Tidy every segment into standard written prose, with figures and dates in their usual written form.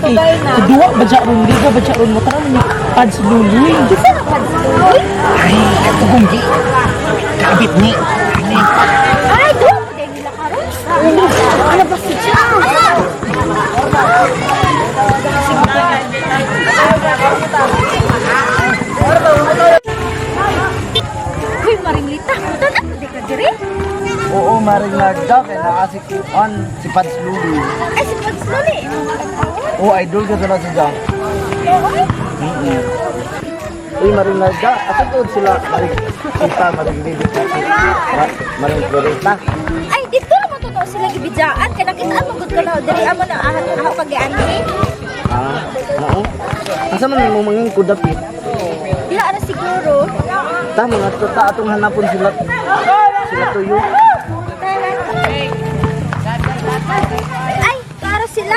Kay Tugay na. Duwa ba dya ron, liga ba dya ron mo tara ni Pads Luloy. Kinsa na Pads Luloy? Ay, katugong gi. Kabit ni. Ay, duwa po din nila karon. Ano ba siya? Uy, Maring Lita, tanan mo di ka diri? Oo, Maring Narda, kay naa si Kuan, si Pads Luloy. Ay, si Pads Luloy. Oo, idol ka na siya. Oo. Uy, Maring Narda, asa to sila, Maring Sita, Maring Lili, Maring Florita. Ay, dito naman totoo sila gibidjaan. Kaya nakita mo gud ka na diri amo na ahat aho pag-gianhi. Ah, oo. Asa man mo manging kudapit? Dila ara siguro. Ta, mga tuta atong hanapon sila. Sila tuyo. Ay, para sila.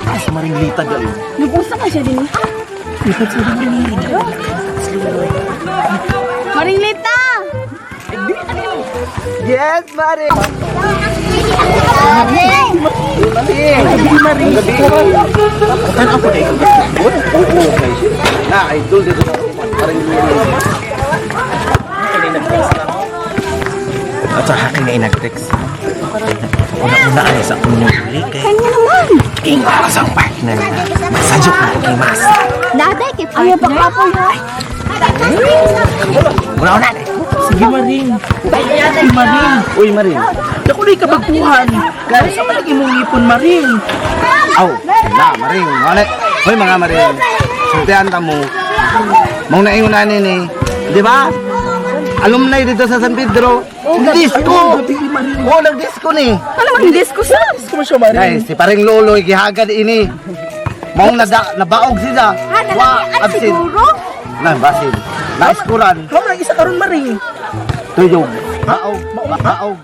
Ay, si Maring Lita gali. Nag-usa ka siya din. Maring Lita! Yes, Maring! Maring! Maring! Tan ako dai. Oo, kay na idol dito na si Maring Luloy. At sa akin nga inag-text. Una-una ay sa akong nuli kay Kanya naman! King para sa akong partner na. Masadyo ko kay Mas. Naday kay Ayaw partner. pa kapoy ha. Una-una na. Sige, Maring. Sige, Maring. Uy, Maring. Dako na kabagpuhan. Kaya sa man imong ngipon, Maring. Aw, na, Maring. Wala. Hoy, mga Maring. Sultihan ta mo. Mong naingon na ni. Di ba? Alumni dito sa San Pedro. Disco. Oh, nag-disco ni. Ano man disco sa? Gusto mo siya, Maring. Guys, si paring Loloy gihagad ini. Mong nada, nabaog sila. Ha, nalamian absent. siguro. Na, basin. Naiskuran. Mao man ang isa karon, Maring. Tuyog. Baog. Baog.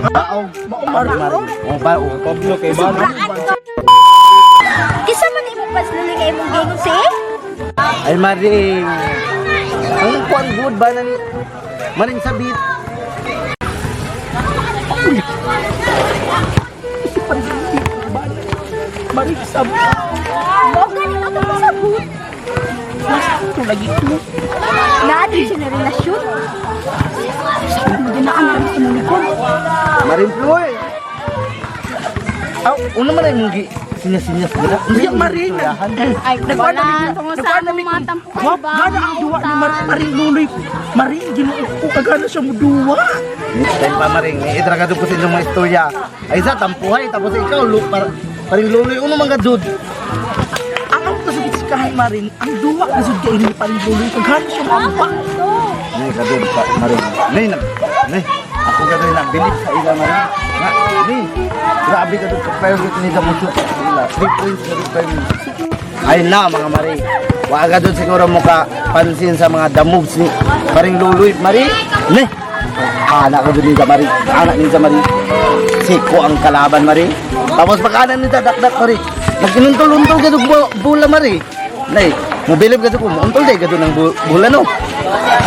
Baog. Maring. Oh, baog. Pablo kay Sobraan ka. Kisa man imong Pads Luloy nga imong giingon si? Ay, Maring. Ang kuan good ba na ni Maring sabit? Maring sabi. Mo ganito to pasabot. Ito lagi ko. Naadi siya na relasyon. Sabi mo din na ang sa imong likod. Maring Floy. Aw, una man ay mong gi sinyas-sinyas nila. Hindi, Maring. Ay, wala. Tungod sa among mga tampuhan Wa, ba? gana ang duwa ni Maring, Maring Luloy. Maring, ginoo ko, kagana siya mo duwa. Time pa Maring, idra ka ko sa inyong mga istorya. Ay sa tampuhay tapos ikaw lu par, paring Luloy uno man ka jud. Ang ako kasabit sa kahay, Maring, ang duwa kasud kay ni Paring Luloy, kagana siya mo. Nay ka jud pa Maring. Nay nag nay ako ka na bilib sa ila Maring. Na, nay. Grabe ka jud ka perfect ni mo shoot sa ila. 3 points ka jud perfect. Ay na mga Maring. Wa ka jud siguro mo ka pansin sa mga the moves ni Paring Luloy. Maring. Nay. Anak ko jud ni Maring. Anak ni Maring. Siko ang kalaban Maring. Tapos pag anak ni dakdak Maring. Nagkinuntol-untol ka jud bula Maring. Nay, mobilib ka jud ko, untol day ka jud ng bula no.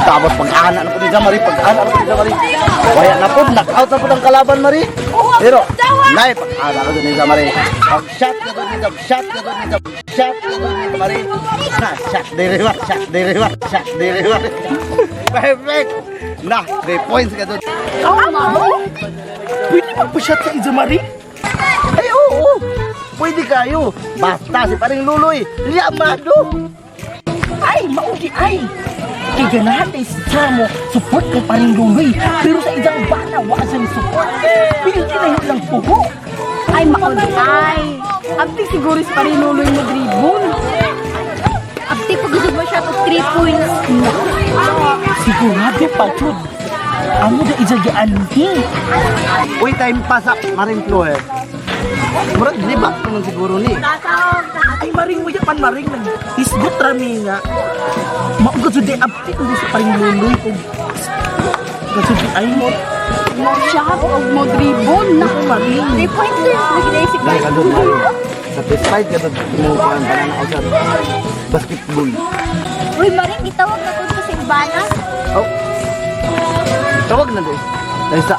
Tapos pag anak na po ni Mari, pag anak na po ni Mari. Waya na po, knock out na po ng kalaban Mari. Pero, nay, pag anak ko ni Mari. Pag shot ka doon ni shot ka doon ni shot ka doon ni Mari. Na, shot diri ba, shot diri ba, shot diri ba. Perfect. Na, 3 points ka doon. Pwede magpa-shot sa Iza, Maring? Ay, oo. Pwede kayo. Basta si paring Luloy, liyamado. Ay, maudi ay! Kay ganahan ay sa mo, support kay Paring Luloy. Pero sa isang bana, wa siya ni support. Pili na yun lang pugo. Ay, maudi ay. Abti siguro si paring Luloy mo dribble. Abti pag gusto mo siya to 3 points. Sigurado pa, Jud. Amo na Iza gianhi. Uy, time pass up, Maring Flor. Murag libak naman siguro ni. Ay, Maring, wala pan Maring. Nag-isgot rami nga. Maugod jud ay abti kung sa Paring Luloy. Kung Gasud ay mo. Mo shot og mo dribble na. Maring. 3 pointers lagi na si Nay, Pads kadun Luloy. Maring. Satisfied ka doon mo kuan banana sa basketball. Uy, Maring, gitawag na ko sa imbana. Oh. Tawag na din. Dahil sa,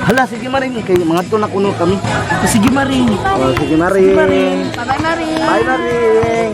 hala, sige Maring, kay mga to na kuno kami. Sige, Maring. Oh, sige Maring. Bye-bye, Maring. Bye, Maring.